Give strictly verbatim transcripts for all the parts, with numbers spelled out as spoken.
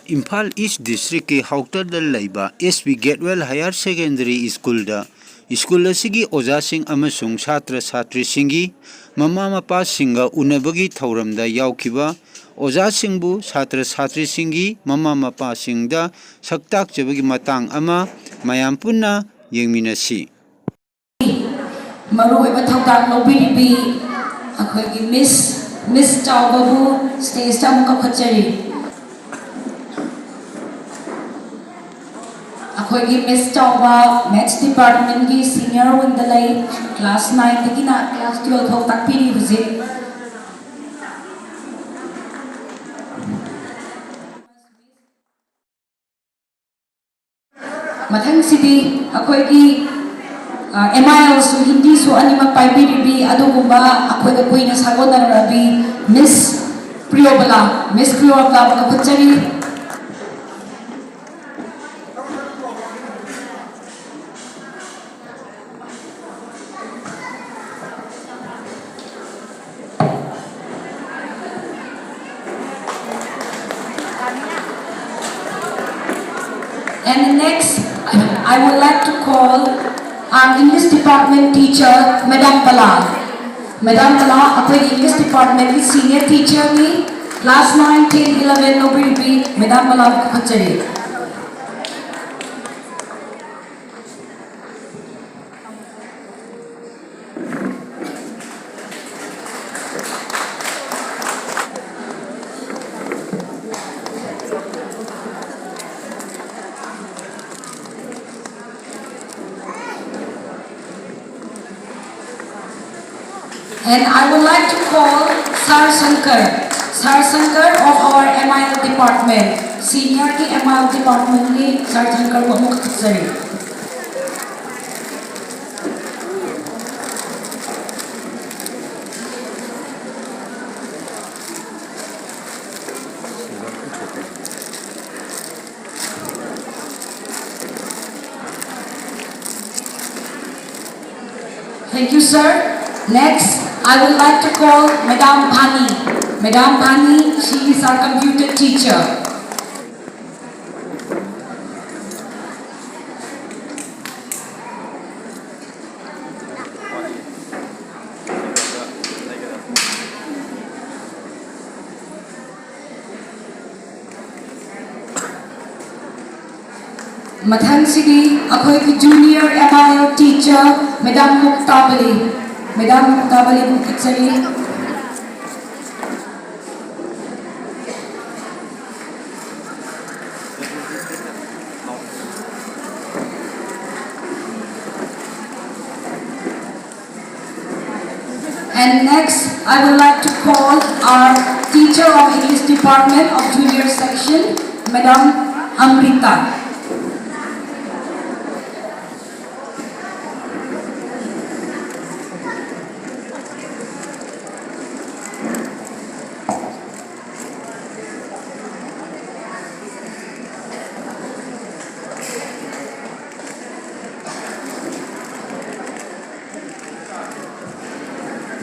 ꯏꯝꯐꯥꯜ ꯏꯁ ꯗꯤꯁꯇ꯭ꯔꯤꯛꯀꯤ ꯍꯥꯎꯇꯔꯗ ꯂꯩꯕ ꯑꯦꯁ B ꯒꯦꯠꯋꯦꯜ higher secondary ꯁ꯭ꯀꯨꯜꯗ ꯁ꯭ꯀꯨꯜ ꯑꯁꯤꯒꯤ ꯑꯣꯖꯥꯁꯤꯡ ꯑꯃꯁꯨꯡ ꯁꯥꯇ꯭ꯔ ꯁꯥꯇ꯭ꯔꯤꯁꯤꯡꯒꯤ ꯃꯃꯥ ꯃꯄꯥꯁꯤꯡꯒ ꯎꯅꯕꯒꯤ ꯊꯧꯔꯝꯗ ꯌꯥꯎꯈꯤꯕ ꯑꯣꯖꯥꯁꯤꯡꯕꯨ ꯁꯥꯇ꯭ꯔ ꯁꯥꯇ꯭ꯔꯤꯁꯤꯡꯒꯤ ꯃꯃꯥ ꯃꯄꯥꯁꯤꯡꯗ ꯁꯛꯇꯥꯛꯆꯕꯒꯤ ꯃꯇꯥꯡ ꯑꯃ ꯃꯌꯥꯝ ꯄꯨꯟꯅ ꯌꯦꯡꯃꯤꯟꯅꯁꯤ꯫ ꯃꯔꯨꯑꯣꯏꯕ ꯊꯧꯗꯥꯡ ꯂꯧꯕꯤꯔꯤꯕꯤ ꯑꯩꯈꯣꯏꯒꯤ ꯃꯤꯁ ꯃꯤꯁ ꯆꯥꯎꯕꯕꯨ ꯁ꯭ꯇꯦꯖꯇ ꯑꯃꯨꯛ ꯀꯧꯈꯠꯆꯔꯤ꯫ ꯑꯩꯈꯣꯏꯒꯤ ꯃꯤꯁ ꯆꯥꯎꯕ ꯃꯦꯠꯁ ꯗꯤꯄꯥꯔꯠꯃꯦꯟꯒꯤ ꯁꯤꯅꯤꯌꯔ ꯋꯤꯡꯗ ꯂꯩ꯫ ꯀ꯭ꯂꯥꯁ ꯅꯥꯏꯟꯗꯒꯤꯅ ꯀ꯭ꯂꯥꯁ ꯇꯨꯌꯦꯜꯐ ꯐꯥꯎ ꯇꯥꯛꯄꯤꯔꯤ ꯍꯧꯖꯤꯛ꯫ ꯃꯊꯪꯁꯤꯗꯤ ꯑꯩꯈꯣꯏꯒꯤ ꯑꯦꯝ ꯑꯥꯏ ꯑꯦꯜꯁꯨ ꯍꯤꯟꯗꯤꯁꯨ ꯑꯅꯤꯃꯛ ꯄꯥꯏꯕꯤꯔꯤꯕꯤ ꯑꯗꯨꯒꯨꯝꯕ ꯑꯩꯈꯣꯏꯒ ꯀꯨꯏꯅ ꯁꯥꯒꯣꯟꯅꯔꯕꯤ ꯃꯤꯁ ꯄ꯭ꯔꯤꯌꯣꯕꯂꯥ, ꯃꯤꯁ ꯄ꯭ꯔꯤꯌꯣꯕꯂꯥꯕꯨ ꯀꯧꯈꯠꯆꯔꯤ꯫ And the next, I would like to call our English department teacher, Madam Pala. Madam Pala, ꯑꯩꯈꯣꯏꯒꯤ English departmentꯀꯤ senior teacherꯅꯤ, class nine, ten, eleven ꯂꯧꯕꯤꯔꯤꯕꯤ Madam Pala ꯀꯧꯈꯠꯆꯔꯤ꯫ And I would like to call Sir Shankar, Sir Shankar of our M I L department, seniorꯒꯤ M I L departmentꯀꯤ Sir Shankarꯕꯨ ꯑꯃꯨꯛ ꯀꯧꯖꯔꯤ꯫ Thank you, sir. Next, I would like to call Madam Bhani. Madam Bhani, she is our computer teacher. ꯃꯊꯪꯁꯤꯗꯤ ꯑꯩꯈꯣꯏꯒꯤ junior M I L teacher Madam ꯃꯨꯛꯇꯥꯕꯂꯤ, Madam ꯃꯨꯛꯇꯥꯕꯂꯤꯕꯨ ꯀꯠꯆꯔꯤ꯫ And next, I would like to call our teacher of English department of junior section, Madam Amrita.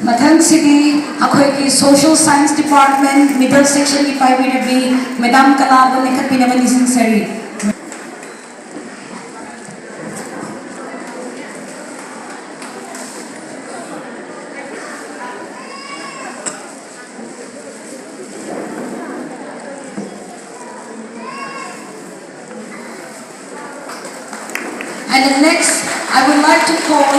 ꯃꯊꯪꯁꯤꯗꯤ ꯑꯩꯈꯣꯏꯒꯤ social science department middle sectionꯒꯤ ꯄꯥꯏꯕꯤꯔꯕꯤ Madam ꯀꯂꯥꯕꯨ ꯂꯦꯡꯈꯠꯄꯤꯅꯕ ꯅꯤꯡꯁꯤꯡꯖꯔꯤ꯫ And the next, I would like to call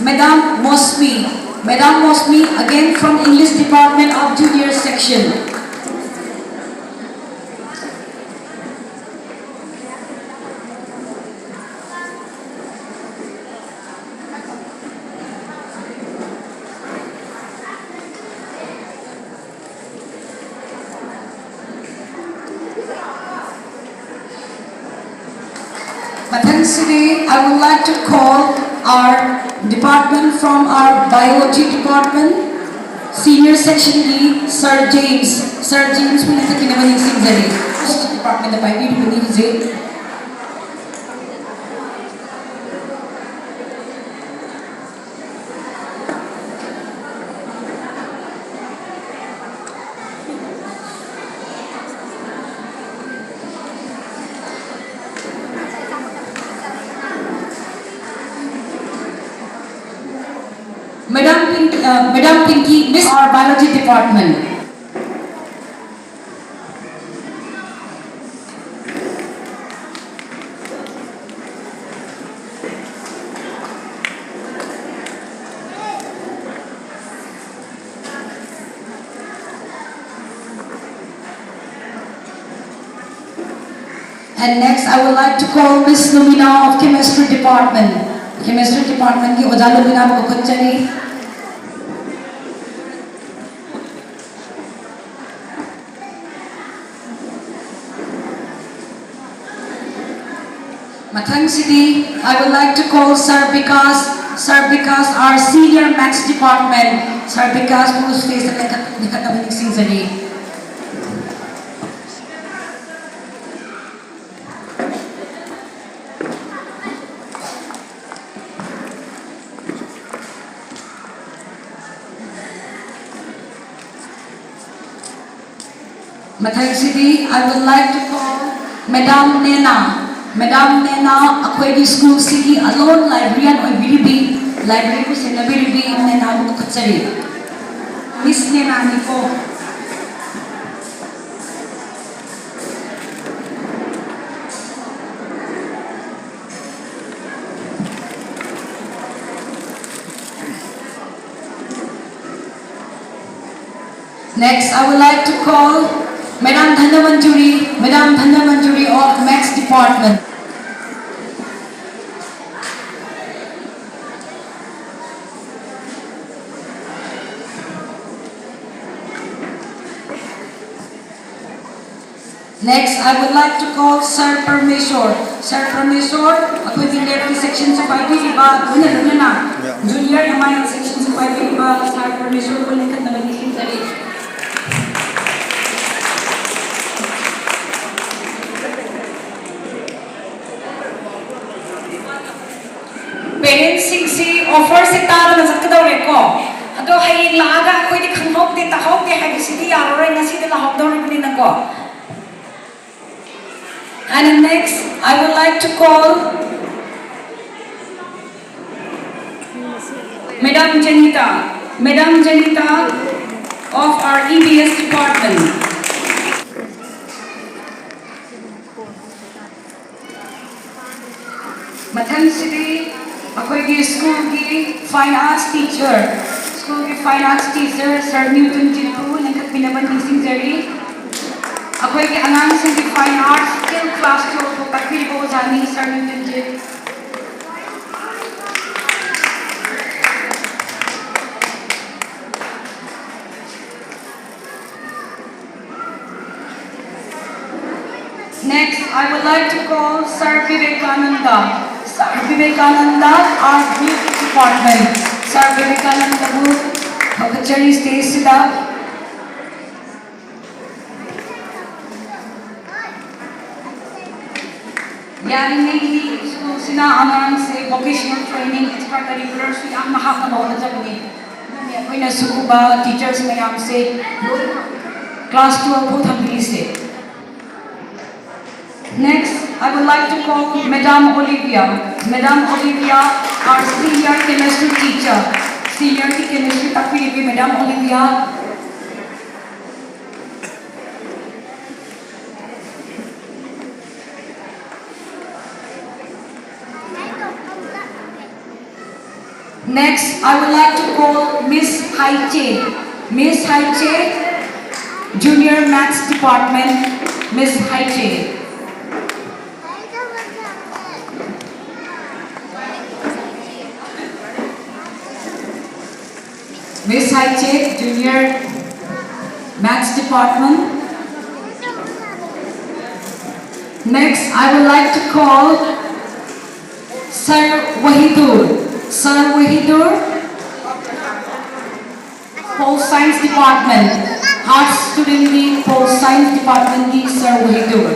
Madam Mosmi. Madam Mosmi, again from English Department of Junior Section. ꯃꯊꯪꯁꯤꯗꯤ, I would like to call our department from our biology department, senior sectionꯒꯤ Sir James, Sir Jamesꯕꯨ ꯂꯦꯡꯈꯠꯄꯤꯅꯕ ꯅꯤꯡꯁꯤꯡꯖꯔꯤ꯫ Departmentꯇ ꯄꯥꯏꯕꯤꯔꯤꯕꯅꯤ ꯍꯧꯖꯤꯛ꯫ Madam Pinky, uh, Madam Pinky, Miss our Biology Department. And next, I would like to call Miss Lumina of Chemistry Department. Chemistry Department ꯀꯤ ꯑꯣꯖꯥ ꯂꯨꯃꯤꯅꯥꯕꯨ ꯀꯧꯈꯠꯆꯔꯤ꯫ ꯃꯊꯪꯁꯤꯗꯤ, I would like to call Sir Bikash, Sir Bikash, our Senior Maths Department, Sir Bikash ꯕꯨ stage ꯇ ꯂꯦꯡꯈꯠ-, ꯂꯦꯡꯈꯠꯅꯕ ꯅꯤꯡꯁꯤꯡꯖꯔꯤ꯫ ꯃꯊꯪꯁꯤꯗꯤ, I would like to call Madam Nena. Madam Nena ꯑꯩꯈꯣꯏꯒꯤ school ꯁꯤꯒꯤ alone librarian ꯑꯣꯏꯕꯤꯔꯤꯕꯤ, library ꯕꯨ ꯁꯦꯟꯅꯕꯤꯔꯤꯕꯤ Nena ꯕꯨ ꯀꯧꯈꯠꯆꯔꯤ꯫ Miss Nena ꯅꯤꯀꯣ꯫ Next, I would like to call Madam Dhanamanjuri, Madam Dhanamanjuri of Maths Department. Next, I would like to call Sir Parmeshwar. Sir Parmeshwar, ꯑꯩꯈꯣꯏꯒꯤ lab ꯀꯤ section ꯁꯨ ꯄꯥꯏꯕꯤꯔꯤꯕ, ꯂꯣꯏꯅ ꯂꯣꯏꯅꯅ junior M I L section ꯁꯨ ꯄꯥꯏꯕꯤꯔꯤꯕ Sir ꯄꯔꯃꯦꯁꯣꯔ ꯈꯣꯏ ꯂꯦꯡꯈꯠꯅꯕ ꯅꯤꯡꯁꯤꯡꯖꯔꯤ꯫ Parents ꯁꯤꯡꯁꯤ offer ꯁꯦ ꯇꯥꯗꯅ ꯆꯠꯀꯗꯧꯔꯦꯀꯣ꯫ ꯑꯗꯣ ꯍꯌꯦꯡ ꯂꯥꯛꯑꯒ ꯑꯩꯈꯣꯏꯗꯤ ꯈꯪꯍꯧꯗꯦ, ꯇꯥꯍꯧꯗꯦ ꯍꯥꯏꯕꯁꯤꯗꯤ ꯌꯥꯔꯔꯣꯏ, ꯉꯁꯤꯗꯤ ꯂꯥꯛꯍꯧꯗꯧꯔꯤꯕꯅꯤꯅꯀꯣ꯫ And next, I would like to call Madam Janita, Madam Janita of our E V S department. ꯃꯊꯪꯁꯤꯗꯤ ꯑꯩꯈꯣꯏꯒꯤ school ꯒꯤ fine arts teacher, school ꯒꯤ fine arts teacher Sir Newton ꯖꯤꯠꯄꯨ ꯂꯤꯡꯈꯠꯄꯤꯅꯕ ꯅꯤꯡꯁꯤꯡꯖꯔꯤ꯫ ꯑꯩꯈꯣꯏꯒꯤ ꯑꯉꯥꯡꯁꯤꯡꯒꯤ fine arts skill class ꯇꯨ ꯇꯥꯛꯄꯤꯔꯤꯕ ꯑꯣꯖꯥꯅꯤ sir Nitanjit. Next, I would like to call Sir Vivekananda. Sir Vivekananda, our music department. Sir Vivekananda ꯕꯨ ꯊꯧꯒꯠꯆꯔꯤ stage ꯁꯤꯗ꯫ ꯌꯥꯔꯤꯉꯩꯗꯤ ꯁ꯭ꯀꯨꯜꯁꯤꯅ ꯑꯉꯥꯡꯁꯦ vocational training, extra curricular ꯁꯨ ꯌꯥꯝꯅ ꯍꯥꯞꯅꯕ ꯍꯣꯠꯅꯖꯕꯅꯤ꯫ ꯑꯗꯨꯅꯅꯦ ꯑꯩꯈꯣꯏꯅ ꯁꯤꯒꯨꯝꯕ teachers ꯃꯌꯥꯝꯁꯦ ꯂꯣꯏꯅ class twelve ꯐꯥꯎ ꯊꯝꯕꯤꯔꯤꯁꯦ꯫ Next, I would like to call Madam Olivia. Madam Olivia, our senior chemistry teacher. Senior ꯒꯤ chemistry ꯇꯥꯛꯄꯤꯔꯤꯕꯤ Madam Olivia꯫ Next, I would like to call Miss Haiche. Miss Haiche, Junior Maths Department, Miss Haiche. Miss Haiche, Junior Maths Department. Next, I would like to call Sir Wahidur. Sir Wahidur, Pol Science Department, Arts student ꯒꯤ Pol Science Department ꯒꯤ Sir Wahidur꯫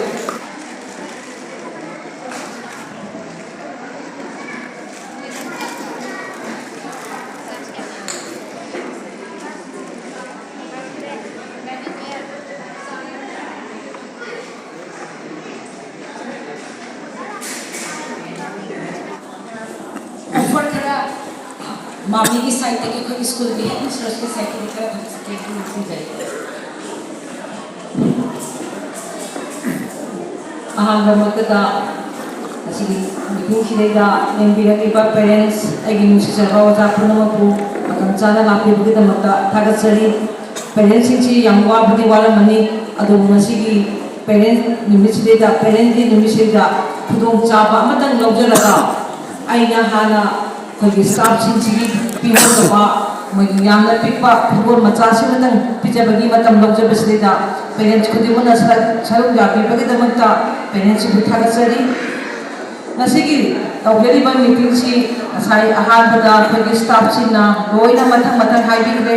Offer ꯈꯔ ꯃꯥꯃꯤꯒꯤ side ꯇꯒꯤ ꯑꯩꯈꯣꯏꯒꯤ school ꯒꯤ head mistress ꯀꯤ side ꯇꯒꯤ ꯈꯔ ꯊꯝꯖꯒꯦ ꯍꯥꯏꯅ ꯈꯟꯖꯩ꯫ ꯑꯍꯥꯟꯕꯃꯛꯇꯗ ꯉꯁꯤꯒꯤ meeting ꯁꯤꯗꯩꯗ ꯂꯦꯡꯕꯤꯔꯛꯂꯤꯕ parents, ꯑꯩꯒꯤ ꯅꯨꯡꯁꯤꯖꯔꯕ ꯑꯣꯖꯥ ꯄꯨꯝꯅꯃꯛꯄꯨ ꯃꯇꯝ ꯆꯥꯅ ꯂꯥꯛꯄꯤꯕꯒꯤꯗꯃꯛꯇ ꯊꯥꯒꯠꯆꯔꯤ꯫ Parents ꯁꯤꯡꯁꯤ ꯌꯥꯝ ꯋꯥꯕꯗꯤ ꯋꯥꯔꯝꯃꯅꯤ꯫ ꯑꯗꯨꯕꯨ ꯉꯁꯤꯒꯤ parent ꯅꯨꯃꯤꯠꯁꯤꯗꯩꯗ, parent day ꯅꯨꯃꯤꯠꯁꯤꯗꯩꯗ ꯈꯨꯗꯣꯡꯆꯥꯕ ꯑꯃꯇꯪ ꯂꯧꯖꯔꯒ, ꯑꯩꯅ ꯍꯥꯟꯅ ꯑꯩꯈꯣꯏꯒꯤ staffꯁꯤꯡꯁꯤꯒꯤ ꯄꯤꯍꯧꯗꯕ, ꯃꯣꯏꯒꯤ ꯌꯥꯝꯅ ꯄꯤꯛꯄ ꯈꯨꯗꯣꯜ ꯃꯆꯥꯁꯤꯃꯇꯪ ꯄꯤꯖꯕꯒꯤ ꯃꯇꯝ ꯂꯧꯖꯕꯁꯤꯗꯩꯗ parents ꯈꯨꯗꯤꯡꯃꯛꯅ ꯁꯔꯨꯛ, ꯁꯔꯨꯛ ꯌꯥꯕꯤꯕꯒꯤꯗꯃꯛꯇ parentsꯁꯤꯕꯨ ꯊꯥꯒꯠꯆꯔꯤ꯫ ꯉꯁꯤꯒꯤ ꯇꯧꯖꯔꯤꯕ meetingꯁꯤ ꯉꯁꯥꯏ ꯑꯍꯥꯟꯕꯗ ꯑꯩꯈꯣꯏꯒꯤ staffꯁꯤꯡꯅ ꯂꯣꯏꯅ ꯃꯊꯪ ꯃꯊꯪ ꯍꯥꯏꯕꯤꯈ꯭ꯔꯦ꯫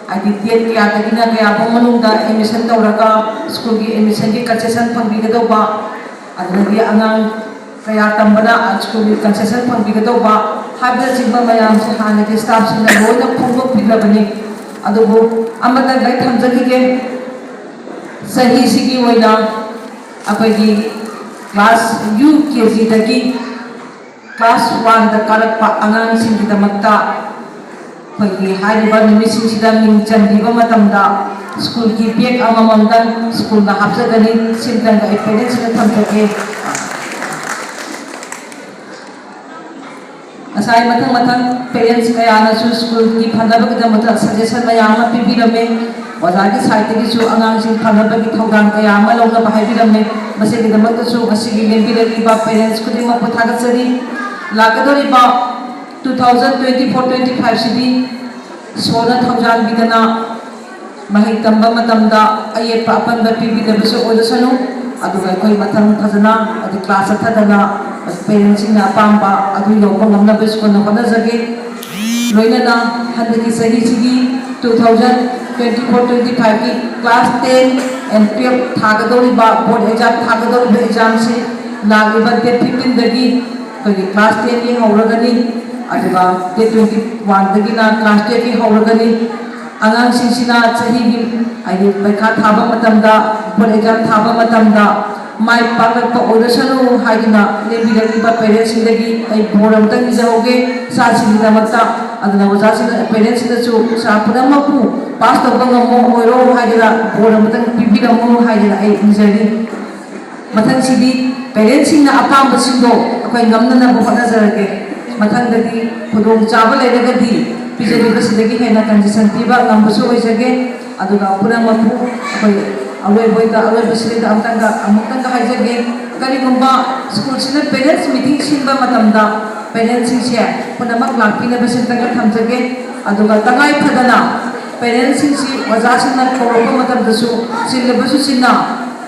ꯍꯥꯏꯗꯤ date ꯀꯌꯥꯗꯒꯤꯅ ꯀꯌꯥꯐꯥꯎ ꯃꯅꯨꯡꯗ admission ꯇꯧꯔꯒ schoolꯒꯤ admissionꯒꯤ concession ꯐꯪꯕꯤꯒꯗꯧꯕ, ꯑꯗꯨꯗꯒꯤ ꯑꯉꯥꯡ ꯀꯌꯥ ꯇꯝꯕꯅ schoolꯒꯤ concession ꯐꯪꯕꯤꯒꯗꯧꯕ ꯍꯥꯏꯕꯅꯆꯤꯡꯕ ꯃꯌꯥꯝꯁꯦ ꯍꯥꯟꯅꯒꯤ staffꯁꯤꯡꯅ ꯂꯣꯏꯅ ꯐꯣꯡꯗꯣꯛꯄꯤꯈ꯭ꯔꯕꯅꯤ꯫ ꯑꯗꯨꯕꯨ ꯑꯃꯇꯪ ꯑꯩ ꯊꯝꯖꯈꯤꯒꯦ, ꯆꯍꯤꯁꯤꯒꯤ ꯑꯣꯏꯅ ꯑꯩꯈꯣꯏꯒꯤ class UKGꯗꯒꯤ class oneꯗ ꯀꯥꯔꯛꯄ ꯑꯉꯥꯡꯁꯤꯡꯒꯤꯗꯃꯛꯇ ꯑꯩꯈꯣꯏꯒꯤ ꯍꯥꯏꯔꯤꯕ ꯅꯨꯃꯤꯠꯁꯤꯡꯁꯤꯗ ꯃꯤꯡ ꯆꯟꯕꯤꯕ ꯃꯇꯝꯗ schoolꯒꯤ bag ꯑꯃꯃꯝꯗꯪ schoolꯅ ꯍꯥꯞꯆꯒꯅꯤ꯫ ꯁꯤꯝꯇꯪꯒ ꯑꯩ parentsꯁꯤꯡꯗ ꯊꯝꯖꯒꯦ꯫ ꯉꯁꯥꯏ ꯃꯊꯪ ꯃꯊꯪ parents ꯀꯌꯥꯅꯁꯨ schoolꯒꯤ ꯐꯅꯕꯒꯤꯗꯃꯛꯇ suggestion ꯃꯌꯥꯝ ꯑꯃ ꯄꯤꯕꯤꯔꯝꯃꯦ꯫ ꯑꯣꯖꯥꯒꯤ sideꯇꯒꯤꯁꯨ ꯑꯉꯥꯡꯁꯤꯡ ꯐꯅꯕꯒꯤ ꯊꯧꯗꯥꯡ ꯀꯌꯥ ꯑꯃ ꯂꯧꯅꯕ ꯍꯥꯏꯕꯤꯔꯝꯃꯦ꯫ ꯃꯁꯤꯒꯤꯗꯃꯛꯇꯁꯨ ꯉꯁꯤꯒꯤ ꯂꯦꯡꯕꯤꯔꯛꯂꯤꯕ parents ꯈꯨꯗꯤꯡꯃꯛꯄꯨ ꯊꯥꯒꯠꯆꯔꯤ꯫ ꯂꯥꯛꯀꯗꯧꯔꯤꯕ two thousand twenty four twenty fiveꯁꯤꯗꯤ ꯏꯁꯣꯔꯅ ꯊꯧꯖꯥꯟꯕꯤꯗꯅ ꯃꯍꯩ ꯇꯝꯕ ꯃꯇꯝꯗ ꯑꯌꯦꯠꯄ ꯑꯄꯟꯕ ꯄꯤꯕꯤꯗꯕꯁꯨ ꯑꯣꯏꯔꯁꯅꯨ꯫ ꯑꯗꯨꯒ ꯑꯩꯈꯣꯏ ꯃꯊꯪ ꯐꯖꯅ ꯑꯗꯨ class ꯆꯠꯊꯗꯅ parentsꯁꯤꯡꯅ ꯑꯄꯥꯝꯕ ꯑꯗꯨ ꯌꯧꯕ ꯉꯝꯅꯕ schoolꯅ ꯍꯣꯠꯅꯖꯒꯦ꯫ ꯂꯣꯏꯅꯅ ꯍꯟꯗꯛꯀꯤ ꯆꯍꯤꯁꯤꯒꯤ two thousand twenty four twenty fiveꯀꯤ class ten and twelve ꯊꯥꯒꯗꯧꯔꯤꯕ board exam ꯊꯥꯒꯗꯧꯔꯤꯕ examꯁꯤ ꯂꯥꯛꯂꯤꯕ date fifteenꯗꯒꯤ ꯑꯩꯈꯣꯏꯒꯤ class tenꯒꯤ ꯍꯧꯔꯒꯅꯤ꯫ ꯑꯗꯨꯒ date twenty oneꯗꯒꯤꯅ class twelveꯀꯤ ꯍꯧꯔꯒꯅꯤ꯫ ꯑꯉꯥꯡꯁꯤꯡꯁꯤꯅ ꯆꯍꯤꯒꯤ ꯍꯥꯏꯗꯤ ꯄꯩꯈꯥ ꯊꯥꯕ ꯃꯇꯝꯗ, board exam ꯊꯥꯕ ꯃꯇꯝꯗ ꯃꯥꯏ ꯄꯥꯛꯂꯛꯄ ꯑꯣꯏꯔꯁꯅꯨ ꯍꯥꯏꯗꯨꯅ ꯂꯦꯡꯕꯤꯔꯛꯂꯤꯕ parentsꯁꯤꯡꯗꯒꯤ ꯑꯩ ꯕꯣꯔ ꯑꯃꯇꯪ ꯅꯤꯖꯍꯧꯒꯦ ꯏꯆꯥꯁꯤꯡꯒꯤꯗꯃꯛꯇ꯫ ꯑꯗꯨꯅ ꯑꯣꯖꯥꯁꯤꯡꯅ, parentsꯁꯤꯡꯅꯁꯨ ꯏꯆꯥ ꯄꯨꯝꯅꯃꯛꯄꯨ pass ꯇꯧꯕ ꯉꯝꯃꯣ ꯑꯣꯏꯔꯣ ꯍꯥꯏꯗꯨꯅ ꯕꯣꯔ ꯑꯃꯇꯪ ꯄꯤꯕꯤꯔꯝꯃꯨ ꯍꯥꯏꯗꯨꯅ ꯑꯩ ꯅꯤꯖꯔꯤ꯫ ꯃꯊꯪꯁꯤꯗꯤ parentsꯁꯤꯡꯅ ꯑꯄꯥꯝꯕꯁꯤꯡꯗꯣ ꯑꯩꯈꯣꯏ ꯉꯝꯅꯅꯕ ꯍꯣꯠꯅꯖꯔꯒꯦ꯫ ꯃꯊꯪꯗꯗꯤ ꯈꯨꯗꯣꯡꯆꯥꯕ ꯂꯩꯔꯒꯗꯤ ꯄꯤꯖꯔꯤꯕꯁꯤꯗꯒꯤ ꯍꯦꯟꯅ concession ꯄꯤꯕ ꯉꯝꯕꯁꯨ ꯑꯣꯏꯖꯒꯦ꯫ ꯑꯗꯨꯒ ꯄꯨꯝꯅꯃꯛꯄꯨ ꯑꯩꯈꯣꯏ ꯑꯔꯣꯏꯕꯗ ꯑꯔꯣꯏꯕꯁꯤꯗ ꯑꯃꯨꯛꯇꯪꯒ ꯑꯃꯨꯛꯇꯪꯒ ꯍꯥꯏꯖꯒꯦ, ꯀꯔꯤꯒꯨꯝꯕ ꯁ꯭ꯀꯨꯜꯁꯤꯅ ꯄꯦꯔꯦꯟꯁ ꯃꯤꯇꯤꯡ ꯁꯤꯟꯕ ꯃꯇꯝꯗ ꯄꯦꯔꯦꯟꯁꯁꯤꯡꯁꯦ ꯄꯨꯝꯅꯃꯛ ꯂꯥꯛꯄꯤꯅꯕꯁꯤ ꯑꯃꯨꯛꯇꯪꯒ ꯊꯝꯖꯒꯦ꯫ ꯑꯗꯨꯒ ꯇꯉꯥꯏ ꯐꯗꯅ ꯄꯦꯔꯦꯟꯁꯁꯤꯡꯁꯤ ꯑꯣꯖꯥꯁꯤꯡꯅ ꯀꯧꯔꯛꯄ ꯃꯇꯝꯗꯁꯨ ꯆꯤꯜꯂꯕꯁꯨ ꯆꯤꯟꯅ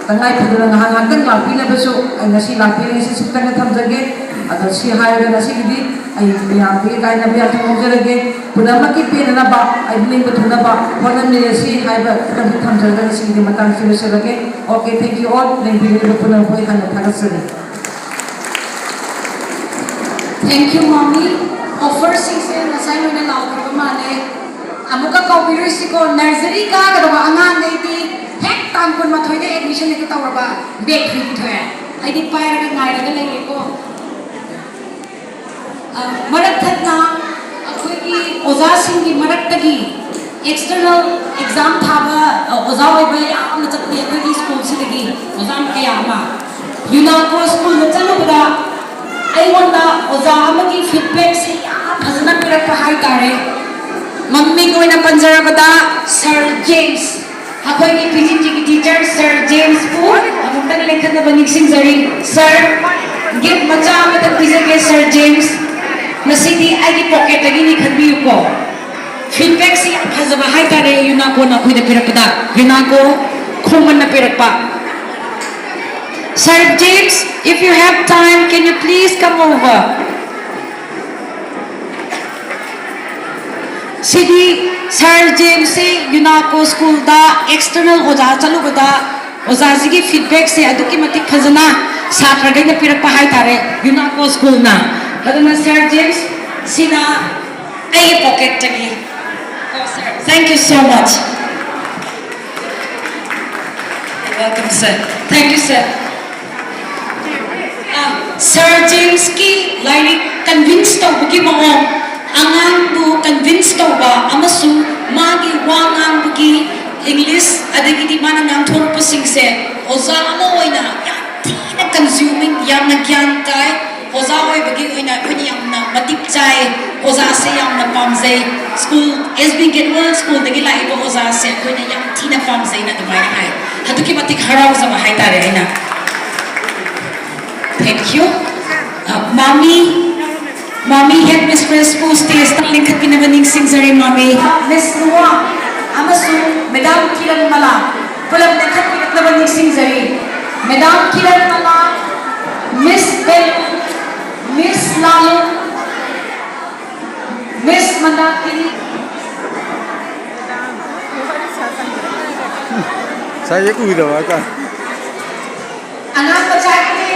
ꯇꯉꯥꯏ ꯐꯗꯅ ꯉꯥꯏꯍꯥꯛ ꯉꯥꯏꯍꯥꯛꯇꯪ ꯂꯥꯛꯄꯤꯅꯕꯁꯨ ꯑꯩ ꯉꯁꯤ ꯂꯥꯛꯄꯤꯔꯦ ꯁꯤ ꯁꯤꯛꯇꯪꯒ ꯊꯝꯖꯒꯦ꯫ ꯑꯗꯣ ꯁꯤ ꯍꯥꯏꯔꯒ ꯉꯁꯤꯒꯤꯗꯤ ꯑꯩ ꯃꯌꯥꯝꯗꯒꯤ ꯀꯥꯏꯅꯕ ꯌꯥꯊꯪ ꯂꯧꯖꯔꯒꯦ꯫ ꯄꯨꯝꯅꯃꯛꯀꯤ ꯄꯦꯟꯅꯅꯕ ꯑꯩ ꯅꯤꯡꯕ ꯊꯨꯡꯅꯕ ꯍꯣꯠꯅꯃꯤꯟꯅꯁꯤ ꯍꯥꯏꯕ ꯈꯔꯁꯨ ꯊꯝꯖꯔꯒ ꯉꯁꯤꯒꯤꯗꯤ ꯃꯇꯥꯡꯁꯤ ꯂꯣꯏꯁꯤꯜꯂꯒꯦ꯫ Okay, thank you all. ꯂꯦꯡꯕꯤꯔꯤꯕ ꯄꯨꯝꯅꯃꯛꯄꯨ ꯑꯩ ꯍꯥꯟꯅ ꯊꯥꯒꯠꯆꯔꯤ꯫ Thank you, mommy. Offerꯁꯤꯡꯁꯦ ꯉꯁꯥꯏ ꯂꯣꯏꯅ ꯂꯥꯎꯈ꯭ꯔꯕ ꯃꯥꯜꯂꯦ꯫ ꯑꯃꯨꯛꯀ ꯀꯧꯕꯤꯔꯣꯏꯁꯤꯀꯣ, ꯅꯔꯖꯔꯤ ꯀꯥꯒꯗꯕ ꯑꯉꯥꯡꯈꯩꯗꯤ ꯍꯦꯛ ꯇꯥꯡ ꯀꯨꯟꯃꯥꯊꯣꯏꯗ ꯑꯦꯗꯃꯤꯁꯟ ꯍꯦꯛꯇ ꯇꯧꯔꯕ, ꯗꯦꯠ ꯇ꯭ꯋꯦꯟꯇꯤ ꯊꯣꯛꯑꯦ꯫ ꯑꯩꯗꯤ ꯄꯥꯏꯔꯒ ꯉꯥꯏꯔꯒ ꯂꯩꯔꯦꯀꯣ꯫ ꯑ, ꯃꯔꯛ ꯊꯠꯅ ꯑꯩꯈꯣꯏꯒꯤ ꯑꯣꯖꯥꯁꯤꯡꯒꯤ ꯃꯔꯛꯇꯒꯤ ꯑꯦꯛꯁꯇꯔꯅꯦꯜ ꯑꯦꯛꯖꯥꯝ ꯊꯥꯕ, ꯑ, ꯑꯣꯖꯥ ꯑꯣꯏꯕ ꯌꯥꯝꯅ ꯆꯠꯂꯤ ꯑꯩꯈꯣꯏꯒꯤ ꯁ꯭ꯀꯨꯜꯁꯤꯗꯒꯤ ꯑꯣꯖꯥ ꯀꯌꯥ ꯑꯃ ꯌꯨꯅꯥꯀꯣ ꯁ꯭ꯀꯨꯜꯗ ꯆꯠꯂꯨꯕꯗ ꯑꯩꯉꯣꯟꯗ ꯑꯣꯖꯥ ꯑꯃꯒꯤ ꯐꯤꯗꯕꯦꯛꯁꯦ ꯌꯥꯝ ꯐꯖꯅ ꯄꯤꯔꯛꯄ ꯍꯥꯏꯇꯥꯔꯦ꯫ ꯃꯃꯤꯡ ꯑꯣꯏꯅ ꯄꯟꯖꯔꯕꯗ ꯁꯥꯔ ꯖꯦꯝꯁ, ꯑꯩꯈꯣꯏꯒꯤ ꯄꯤ ꯖꯤ ꯇꯤꯒꯤ ꯇꯤꯆꯔ ꯁꯥꯔ ꯖꯦꯝꯁꯄꯨ ꯑꯃꯨꯛꯇꯪ ꯂꯦꯡꯈꯠꯅꯕ ꯅꯤꯡꯁꯤꯡꯖꯔꯤ꯫ ꯁꯥꯔ, ꯒꯤꯐ ꯃꯆꯥ ꯑꯃꯇꯪ ꯄꯤꯖꯒꯦ ꯁꯥꯔ ꯖꯦꯝꯁ꯫ ꯃꯁꯤꯗꯤ ꯑꯩꯒꯤ ꯄꯣꯀꯦꯠꯇꯒꯤꯅꯤ, ꯈꯟꯕꯤꯌꯨꯀꯣ꯫ ꯐꯤꯗꯕꯦꯛꯁꯤ ꯌꯥꯝ ꯐꯖꯕ ꯍꯥꯏꯇꯥꯔꯦ ꯌꯨꯅꯥꯀꯣꯅ ꯑꯩꯈꯣꯏꯗ ꯄꯤꯔꯛꯄꯗ꯫ ꯌꯨꯅꯥꯀꯣ ꯈꯣꯡꯃꯟꯅ ꯄꯤꯔꯛꯄ꯫ Sir James, if you have time, can you please come over? ꯁꯤꯗꯤ ꯁꯥꯔ ꯖꯦꯝꯁꯁꯤ ꯌꯨꯅꯥꯀꯣ ꯁ꯭ꯀꯨꯜꯗ ꯑꯦꯛꯁꯇꯔꯅꯦꯜ ꯑꯣꯖꯥ ꯆꯠꯂꯨꯕꯗ ꯑꯣꯖꯥꯁꯤꯒꯤ ꯐꯤꯗꯕꯦꯛꯁꯦ ꯑꯗꯨꯛꯀꯤ ꯃꯇꯤꯛ ꯐꯖꯅ ꯁꯥꯇ꯭ꯔꯈꯩꯅ ꯄꯤꯔꯛꯄ ꯍꯥꯏꯇꯥꯔꯦ ꯌꯨꯅꯥꯀꯣ ꯁ꯭ꯀꯨꯜꯅ꯫ ꯑꯗꯨꯅ ꯁꯥꯔ ꯖꯦꯝꯁ, ꯁꯤꯅ ꯑꯩꯒꯤ ꯄꯣꯀꯦꯠꯇꯒꯤ꯫ Oh, sir. Thank you so much. Welcome, sir. Thank you, sir. ꯑ, ꯁꯥꯔ ꯖꯦꯝꯁꯀꯤ ꯂꯥꯏꯔꯤꯛ ꯀꯟꯚꯤꯟꯁ ꯇꯧꯕꯒꯤ ꯃꯑꯣꯡ, ꯑꯉꯥꯡꯕꯨ ꯀꯟꯚꯤꯟꯁ ꯇꯧꯕ ꯑꯃꯁꯨꯡ ꯃꯥꯒꯤ ꯋꯥ ꯉꯥꯡꯕꯒꯤ ꯏꯪꯂꯤꯁ, ꯑꯗꯒꯤꯗꯤ ꯃꯥꯅ ꯉꯥꯡꯊꯣꯔꯛꯄꯁꯤꯡꯁꯦ ꯑꯣꯖꯥ ꯑꯃ ꯑꯣꯏꯅ ꯌꯥꯝ ꯊꯤꯅ ꯀꯟꯖ꯭ꯌꯨꯃꯤꯡ, ꯌꯥꯝꯅ ꯒ꯭ꯌꯥꯟ ꯇꯥꯏ꯫ ꯑꯣꯖꯥ ꯑꯣꯏꯕꯒꯤ ꯑꯣꯏꯅ ꯑꯩꯈꯣꯏꯅ ꯌꯥꯝꯅ ꯃꯇꯤꯛ ꯆꯥꯏ꯫ ꯑꯣꯖꯥꯁꯦ ꯌꯥꯝꯅ ꯄꯥꯝꯖꯩ꯫ ꯁ꯭ꯀꯨꯜ, ꯑꯦꯁ ꯕꯤ ꯒꯦꯠꯋꯦꯜ ꯁ꯭ꯀꯨꯜꯗꯒꯤ ꯂꯥꯛꯏꯕ ꯑꯣꯖꯥꯁꯦ ꯑꯩꯈꯣꯏꯅ ꯌꯥꯝ ꯊꯤꯅ ꯄꯥꯝꯖꯩꯅ ꯑꯗꯨꯃꯥꯏꯅ ꯍꯥꯏ꯫ ꯑꯗꯨꯛꯀꯤ ꯃꯇꯤꯛ ꯍꯔꯥꯎꯖꯕ ꯍꯥꯏꯇꯥꯔꯦ ꯑꯩꯅ꯫ Thank you. ꯃꯥꯃꯤ, ꯃꯥꯃꯤ head mistressꯄꯨ stageꯇ ꯂꯤꯡꯈꯠꯄꯤꯅꯕ ꯅꯤꯡꯁꯤꯡꯖꯔꯤ ꯃꯥꯃꯤ꯫ Miss ꯅꯨꯋꯥ ꯑꯃꯁꯨꯡ Madam ꯀꯤꯔꯟ ꯃꯂꯥ ꯄꯨꯂꯞ ꯂꯤꯡꯈꯠꯄꯤꯔꯛꯅꯕ ꯅꯤꯡꯁꯤꯡꯖꯔꯤ꯫ Madam Kiran Mala, Miss Belu, Miss Lalu, Miss Mandakini. ꯉꯁꯥꯏ ꯎꯗꯕ ꯍꯥꯏꯇꯥꯔꯦ꯫ ꯑꯉꯥꯡ ꯃꯆꯥꯒꯤ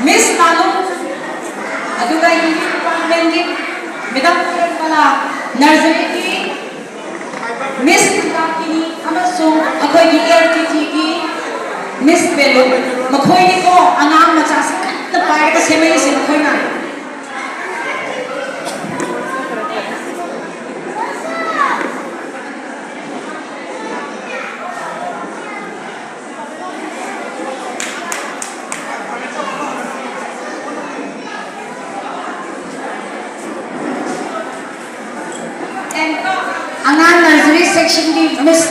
Miss ꯂꯥꯂꯨ, ꯑꯗꯨꯒ ꯌꯨꯅꯤꯠ ꯗꯤꯄꯥꯔꯠꯃꯦꯟꯒꯤ Madam ꯀꯤꯔꯟ ꯃꯂꯥ, ꯅꯔꯖꯔꯤꯒꯤ Miss ꯃꯟꯗꯥꯀꯤꯅꯤ ꯑꯃꯁꯨꯡ ꯑꯩꯈꯣꯏꯒꯤ ꯑꯦꯜ ꯀꯦ ꯖꯤꯒꯤ Miss ꯕꯦꯂꯨ, ꯃꯈꯣꯏꯅꯤꯀꯣ ꯑꯉꯥꯡ ꯃꯆꯥꯁꯤꯡ ꯀꯟꯅ ꯄꯥꯏꯔꯒ ꯁꯦꯝꯃꯛꯏꯁꯦ ꯃꯈꯣꯏꯅ꯫ ꯑꯉꯥꯡ ꯅꯔꯖꯔꯤ ꯁꯦꯛꯁꯟꯒꯤ Miss